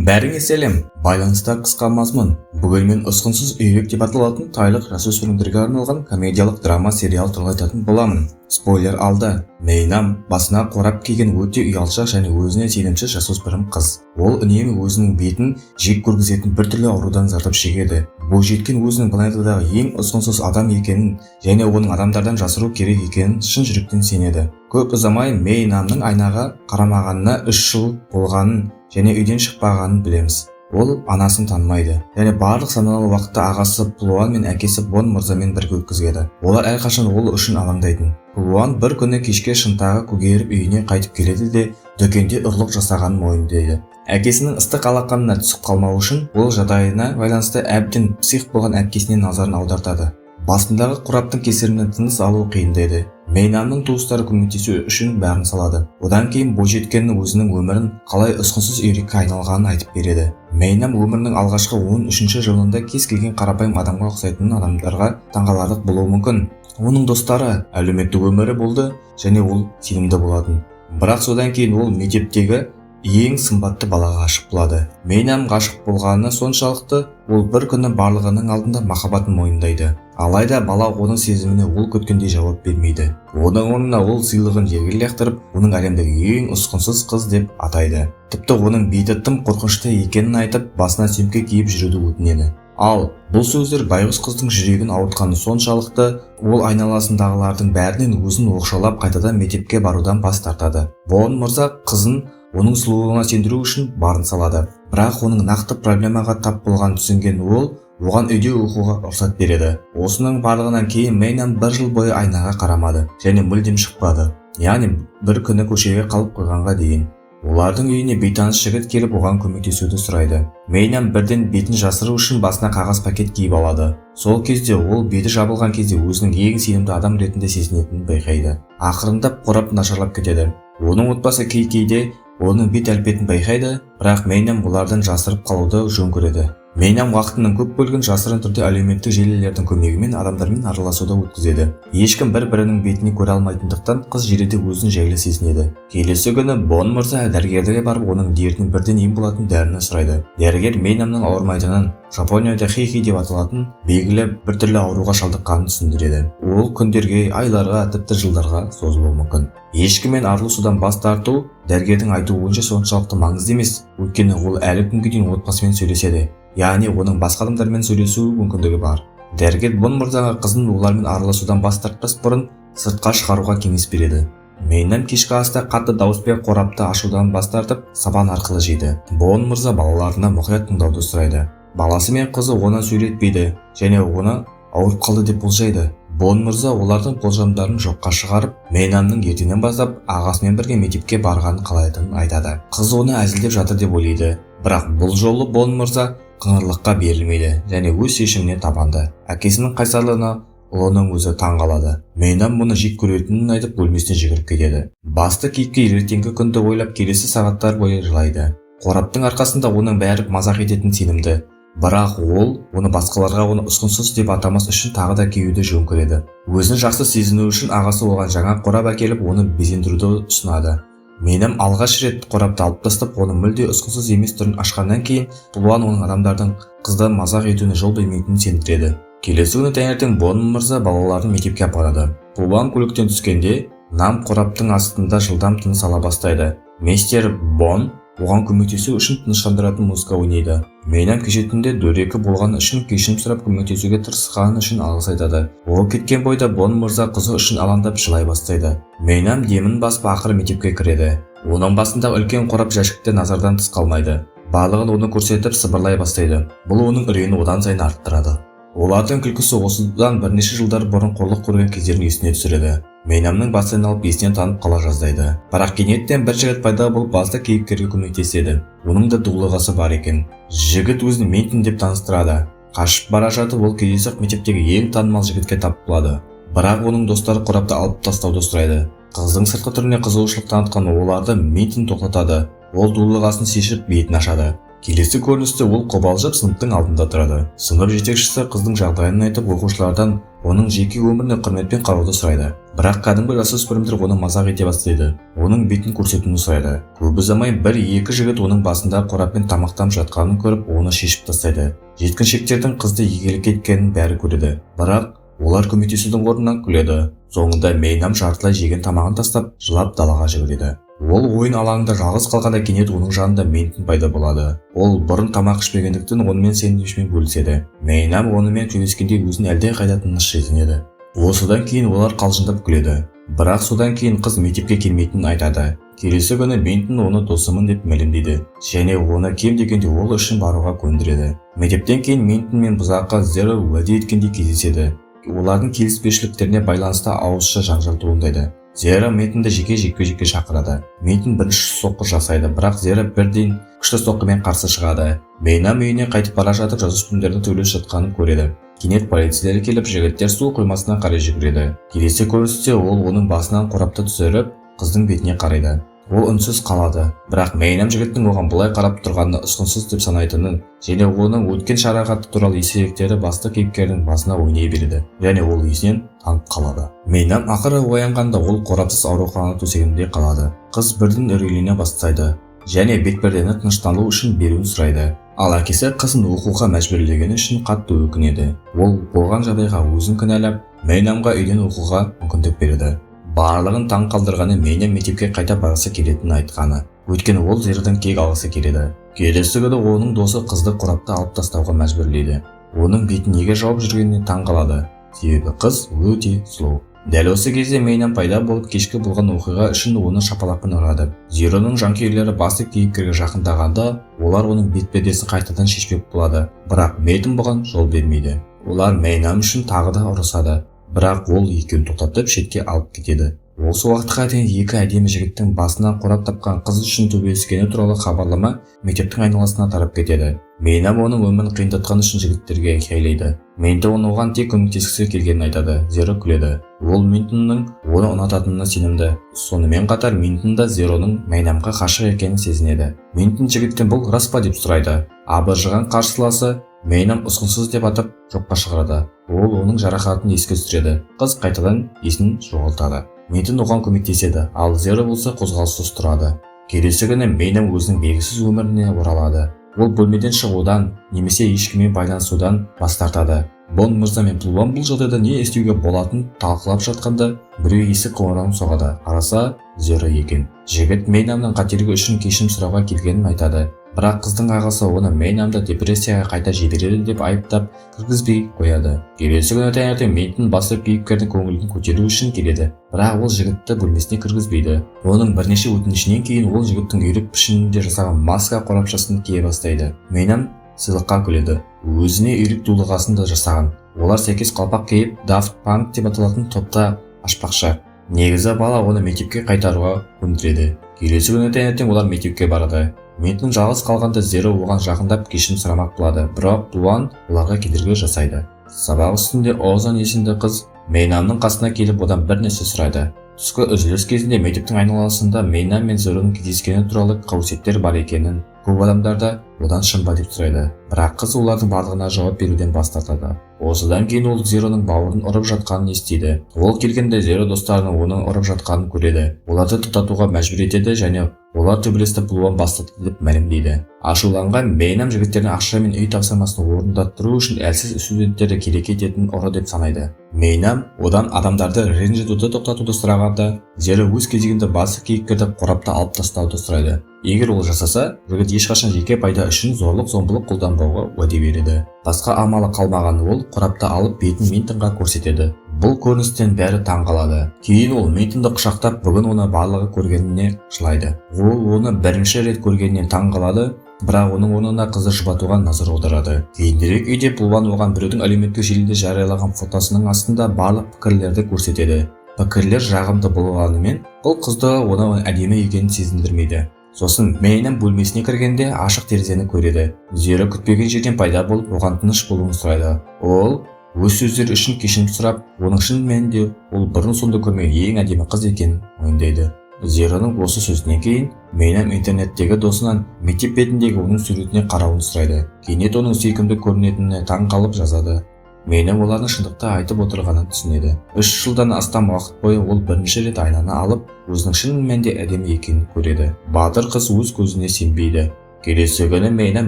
Бәріңе сәлем! Байланыста қысқа мазмұн. Бүгін мен «Ұсқынсыз үйрек» деп аталатын тайлық жасөспірімдерге арналған комедиялық драма сериал туралы айтатын боламын. Спойлер алда. Мейнам басына қорап киген өте ұялшақ және өзіне сенімсіз жасөспірім қыз. Ол үнемі өзінің бетін жек көргізетін біртүрлі аурудан зардап шегеді. Бойжеткен өзінің планетадағы ең ұсқынсыз адам екенін және оның адамдардан жасыру керек екенін шын жүректен сенеді. Көп ұзамай Мейнамның айнаға қарамағанына 3 жыл болғанын және үйден шықпағанын білеміз. Ол анасын танымайды және барлық саналы уақытты ағасы Пулуан мен әкесі Бон мырзамен бірге өткізеді. Олар әрқашан ол үшін алаңдайтын. Пулуан бір күні кешке шынтағы көгеріп үйіне қайтып келеді де, дүкенде ұрлық жасағанын мойындайды. Әкесінің ыстық алақанына түсіп қалмау үшін ол жағдайына байланысты әбден псих болған әпкесіне назарын аудартады. Басындағы қораптың кесірінен тыныс алу қиындайды. Мейнамның туыстары көмектесу үшін бәрін салады. Одан кейін бойжеткен өзінің өмірін қалай ұсқынсыз үйрекке айналғанын айтып береді. Мейнам өмірінің алғашқы 13 жылында кез келген қарапайым адамға ұқсайтын, адамдарға таңғаларлық болуы мүмкін. Оның достары, әлеуметтік өмірі болды және ол сенімді болатын. Бірақ содан кейін ол мектептегі ең сымбатты балаға ғашық болады. Мейнам ғашық болғаны соншалықты, ол бір күні барлығының алдында махаббатын мойындайды. Алайда бала оның сезіміне ол күткендей жауап бермейді. Оның орнына ол сыйлығын жерге лақтырып, оның әлемдегі ең ұсқынсыз қыз деп атайды. Тіпті оның беті тым қорқынышты екенін айтып, басына сөмке киіп жүруді өтінеді. Ал бұл сөздер байғұс қыздың жүрегін ауыртқаны соншалықты, ол айналасындағылардың бәрінен өзін оқшаулап, қайтадан мектепке барудан бас тартады. Бон мырза қызын оның сұлулығына сендіру үшін барын салады. Бірақ оның нақты проблемаға тап болғанын түсінген ол оған үйде оқуға рұқсат береді. Осының барлығынан кейін Мейнам бір жыл бойы айнаға қарамады және мүлдем шықпады, яғни бір күні көшеге қалып қойғанға дейін. Олардың үйіне бейтаныс жігіт келіп, оған көмектесуді сұрайды. Мейнам бірден бетін жасыру үшін басына қағаз пакет киіп алады. Сол кезде ол беті жабылған кезде өзінің ең сенімді адам ретінде сезінетінін байқайды. Ақырындап қорап нашарлап кетеді. Оның отбасы кей кейде оның бет әлпетін байқайды, бірақ Мейнам олардан жасырып қалуды жөн көреді. Мейнам уақытының көп бөлігін жасырын түрде әлеуметтік желілердің көмегімен адамдармен араласуда өткізеді. Ешкім бір бірінің бетіне көре алмайтындықтан, қыз желіде өзін жайлы сезінеді. Келесі күні Бон мырза дәрігерге барып, оның дертіне бірден ем болатын дәріні сұрайды. Дәрігер Мейнамның ауырмайтынын, Жапонияда хихи деп аталатын белгілі бір түрлі ауруға шалдыққанын түсіндіреді. Ол күндерге, айларға, тіпті жылдарға созылуы мүмкін. Ешкіммен араласудан бас тарту дәрігердің айтуы бойынша соншалықты маңызды емес, өйткені ол әлі күнге дейін отбасымен сөйлеседі, яғни оның басқа адамдармен сөйлесу мүмкіндігі бар. Дәрігер Бон мырзаға қызын олармен араласудан бас тартпас бұрын сыртқа шығаруға кеңес береді. Мейнам кешкі аста қатты дауыспен қорапты ашудан бас тартып, сабан арқылы жейді. Бон мырза балаларына мұқият тыңдауды сұрайды. Баласы мен қызы оны сөйлетпейді және оны ауырып қалды деп болжайды. Бон мырза олардың болжамдарын жоққа шығарып, Мейнамның ертеңнен бастап ағасымен бірге мектепке барғанын қалайтынын айтады. Қыз оны әзілдеп жатыр деп ойлайды, бірақ бұл жолы Бон мырза қыңырлыққа берілмейді және өз шешіміне табанды. Әкесінің қайсарлығына ұлының өзі таң қалады. Мейнам мұны жек көретінін айтып, бөлмесіне жүгіріп кетеді. Басты кейіпкер ертеңгі күнді ойлап, келесі сағаттар бойы жылайды. Қораптың арқасында оның бәрі мазақ ететін сенімді, бірақ ол оны басқаларға оны ұсқынсыз деп атамас үшін тағы да киюді жөн көреді. Өзін жақсы сезіну үшін ағасы оған жаңа қорап әкеліп, оны безендіруді ұсынады. Мейнам алғаш рет қорапты алып тастап, оның мүлде ұсқынсыз емес түрін ашқаннан кейін, Пұлуан оның адамдардың қызды мазақ етуіне жол бермейтінін сендіреді. Келесі күні таңертең Бон мырза балаларын мектепке апарады. Пұлуан көліктен түскенде, Нам қораптың астында жылдам тыныс ала бастайды. Мистер Бон оған көмектесу үшін тыныштандыратын музыка ойнайды. Мейнам кеше түнде дөрекі болғаны үшін кешірім сұрап, көмектесуге тырысқаны үшін алғыс айтады. Ол кеткен бойда Бон мырза қызы үшін алаңдап, жылай бастайды. Мейнам демін басып, ақыры мектепке кіреді. Оның басындағы үлкен қорап жәшікте назардан тыс қалмайды. Барлығын оны көрсетіп, сыбырлай бастайды. Бұл оның үрейін одан сайын арттырады. Олардың күлкісі осыдан бірнеше жылдар бұрын қорлық көрген кездерін есіне түсіреді. Мейнамның басы айналып, есінен танып қала жаздайды. Бірақ кенеттен бір жігіт пайда болып, басты кейіпкерге көмектеседі. Оның да дулығасы бар екен. Жігіт өзін Ментин деп таныстырады. Қашып бара жатып, ол кездейсоқ мектептегі ең танымал жігітке тап болады. Бірақ оның достары қорапты алып тастауды сұрайды. Қыздың сыртқы түріне қызығушылық танытқан оларды Ментин тоқтатады. Ол дулығасын шешіп, бетін ашады. Келесі көріністе ол қобалжып сыныптың алдында тұрады. Сынып жетекшісі қыздың жағдайын айтып, оқушылардан Оның жеке өміріне құрметпен қарауды сұрайды. Бірақ кәдімгі жасөспірімдер оны мазақ ете бастайды. Оның бетін көрсетуін сұрайды. Көп ұзамай бір-екі жігіт оның басында қораппен тамақтанып жатқанын көріп, оны шешіп тастайды. Жеткіншектердің қызды егелік еткенін бәрі көреді. Бірақ олар көмектесудің орнына күледі. Соңында Мейнам жартылай жеген тамағын тастап, жылап далаға жүгіреді. Ол ойын алаңында жалғыз қалғанда кенет оның жанында Мейтін пайда болады. Ол бұрын тамақ ішпегендіктен онымен сэндвичпен бөліседі. Мейнам онымен сөйлескенде өзін әлдеқайда тыныш сезінеді. Осыдан кейін олар қалжыңдап күледі. Бірақ содан кейін қыз мектепке келмейтінін айтады. Келесі күні Мейтін оны досымын деп мәлімдейді және оны кем дегенде ол үшін баруға көндіреді. Мектептен кейін Мейтін мен бұзақы Зеро уәде еткендей кездеседі. Олардың келіспеушіліктеріне байланысты ауызша жанжал туындайды. Зеро Мейтінді жеке жекпе-жекке шақырады. Мейтін бірінші соққы жасайды, бірақ Зеро бірден күшті соққымен қарсы шығады. Мейнам үйіне қайтып бара жатып жасөспірімдердің төбелесіп жатқанын көреді. Кенет полицейлер келіп, жігіттер су қоймасына қарай жүгіреді. Келесі көріністе ол оның басынан қорапты түсіріп, қыздың бетіне қарайды. Ол үнсіз қалады. Бірақ Мейнам жігіттің оған бұлай қарап тұрғанын ұсқынсыз деп санайтынын және оның өткен шарақаты туралы естеліктері басты кейіпкердің басына ойнай береді және ол есінен танып қалады. Мейнам ақыры оянғанда ол қорапсыз аурухана төсегінде қалады. Қыз бірден үрейлене бастайды және бетпердені тыныштану үшін беруін сұрайды. Ал әкесі қызын оқуға мәжбүрлегені үшін қатты өкінеді. Ол болған жағдайға өзін кінәлап, Мейнамға үйден оқуға мүмкіндік береді. Барлығын таң қалдырғаны Мейнам мектепке қайта барғысы келетінін айтқаны. Өйткені ол Зеродан кек алғысы келеді. Келесі күні оның досы қызды қорапты алып тастауға мәжбүрлейді. Оның бетін неге жауып жүргеніне таң қалады. Себебі қыз өте сұлу. Дәл осы кезде Мейнам пайда болып, кешкі болған оқиға үшін оны шапалақпен ұрады. Зероның жанкүйерлері басты кейіпкерге жақындағанда, олар оның бетпердесін қайтадан шешпек болады. Бірақ Мейтін бұған жол бермейді. Олар Мейнам үшін тағы да ұрысады. Бірақ ол екеуін тоқтатып, шетке алып кетеді. Осы уақытқа дейін екі әдемі жігіттің басынан қорап тапқан қыз үшін төбелескені туралы хабарлама мектептің айналасына тарап кетеді. Мейнам оның өмірін қиындатқаны үшін жігіттерге айқайлайды. Мейтон оған тек көмектескісі келгенін айтады. Зеро күледі. Ол Мейтонның оны ұнататынына сенімді. Сонымен қатар Мейтон да Зероның Мейнамға ғашық екенін сезінеді. Мейтон жігіттен бұл рас па деп сұрайды. Абыржыған қарсыласы Мейнам ұсқынсыз деп атап жоққа шығарады. Ол оның жарақатын еске түсіреді. Қыз қайтадан есін жоғалтады. Мейтон оған көмектеседі, ал Зеро болса қозғалыссыз тұрады. Келесі күні Мейнам өзінің белгісіз өміріне оралады. Ол бөлмеден шығудан немесе ешкіммен байланысудан бас тартады. Бон мырза мен Пұлуан бұл жағдайда не істеуге болатынын талқылап жатқанда біреу есік қоңырауын соғады. Қараса, Зеро екен. Жігіт Мейнамның қателігі үшін кешірім сұрауға келгенін айтады. Бірақ қыздың ағасы оны Мейнамды депрессияға қайта жібереді деп айыптап, кіргізбей қояды. Келесі күні таңертең Мейтін басты кейіпкердің көңілін көтеру үшін келеді. Бірақ ол жігітті бөлмесіне кіргізбейді. Оның бірнеше өтінішінен кейін ол жігіттің үйрек пішінінде жасаған маска қорапшасын кие бастайды. Мейнам сыйлыққа күледі. Өзіне үйрек дулығасын да жасаған. Олар сәйкес қалпақ киіп, Daft Punk деп аталатын топта ашпақшы. Негізі бала оны мектепке қайтаруға көндіреді. Келесі күні таңертең олар мектепке барады. Мейтін жалғыз қалғанда Зеро оған жақындап кешірім сұрамақ болады, бірақ Плуан оларға кедергі жасайды. Сабақ үстінде Озан есімді қыз Мейнамның қасына келіп, одан бір нәрсе сұрайды. Түскі үзіліс кезінде мектептің айналасында Мейнам мен Зероның кездескені туралы қауесеттер бар екенін, көп адамдар да одан шын ба деп сұрайды. Бірақ қыз олардың барлығына жауап беруден бас тартады. Осыдан кейін ол Зероның бауырын ұрып жатқанын естиді. Ол келгенде Зеро достарының оны ұрып жатқанын көреді. Оларды тоқтатуға мәжбүр етеді және олар төбелесті Пұлуан бастады деп мәлімдейді. Ашуланған Мейнам жігіттердің ақша мен үй тапсырмасын орындаттыру үшін әлсіз студенттерді келеке ететін ұры деп санайды. Мейнам одан адамдарды ренжітуді тоқтатуды сұрағанда, Зеро өз кезегінде басты кейіпкерді қорапты алып тастауды сұрайды. Егер ол жасаса, жігіт ешқашан жеке пайда үшін зорлық-зомбылық қолданбауға уәде береді. Басқа амалы қалмаған ол қорапты алып, бетін Мейтонға көрсетеді. Бұл көріністен бәрі таң қалады. Кейін ол Мейтонды құшақтап, бүгін оны барлығы көргеніне жылайды. Ол оны бірінші рет көргенінен таң қалады, бірақ оның орнына қызды жұбатуға назар аударады. Кейінірек үйде Пұлуан оған біреудің әлеуметтік желіде жариялаған фотосының астында барлық пікірлерді көрсетеді. Пікірлер жағымды болғанымен, бұл қызды оның әдемі екенін сезіндірмейді. Сосын Мейнам бөлмесіне кіргенде ашық терезені көреді. Зеро күтпеген жерден пайда болып, оған тыныш болуын сұрайды. Ол өз сөздері үшін кешірім сұрап, оның шын мәнінде ол бұрын соңды көрмеген ең әдемі қыз екенін мойындайды. Зероның осы сөзінен кейін Мейнам интернеттегі досынан мектеп бетіндегі оның суретіне қарауын сұрайды. Кенет оның сүйкімді көрінетініне таң қалып жазады. Мейнам олардың шындықты айтып отырғанын түсінеді. 3 жылдан астам уақыт бойы ол бірінші рет айнаны алып, өзінің шын мәнінде әдемі екенін көреді. Батыр қыз өз көзіне сенбейді. Келесі күні Мейнам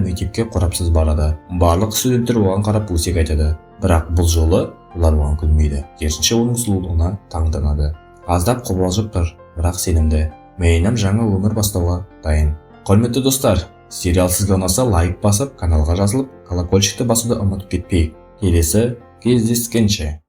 мектепке қорапсыз барады. Барлық студенттер оған қарап өсек айтады, бірақ бұл жолы олар оған күлмейді, керісінше, оның сұлулығына таңданады. Аздап қобалжып тұр, бірақ сенімді. Мейнам жаңа өмір бастауға дайын. Құрметті достар, сериал сізге ұнаса, лайк басып, каналға жазылып, колокольчикті басуды ұмытып кетпейік. Келесі кездескенше!